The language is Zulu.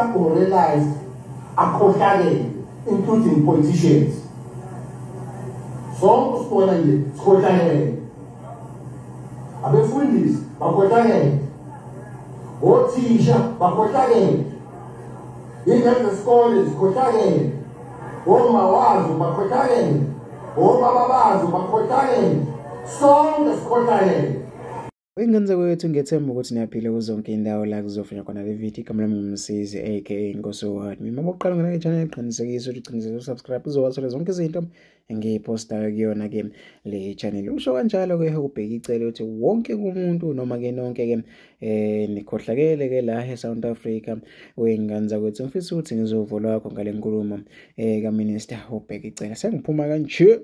Aba-moralized akhohlakele, including politicians. Sonke sibona nje sikhohlakele. Abefundisi bakhohlakele, othisha bakhohlakele, ingane zesikole zikhohlakele, oma wazo bakhohlakele, obaba bazo bakhohlakele, sonke sikhohlakele. Ingane zakwethu, ngiyethemba ukuthi niyaphila kuzonke indawo la kuzofika khona le video. Igama lami nguMsizi aka Nkosi Wami. Uma uqala ngale channel, qinisekisa ukuthi uqinisekise usubscribe, uzowathola zonke izinto engiyiphostayo kuyona ke le channel. Usho kanjalo ke uBheki Cele ukuthi wonke umuntu noma ke nonke ke nikhohlakele ke la eSouth Africa. Wengane zakwethu, ngifisa ukuthi ngizwe uvo lwakho ngale nkulumo kaMinister uBheki Cele. Sengiphuma kanje.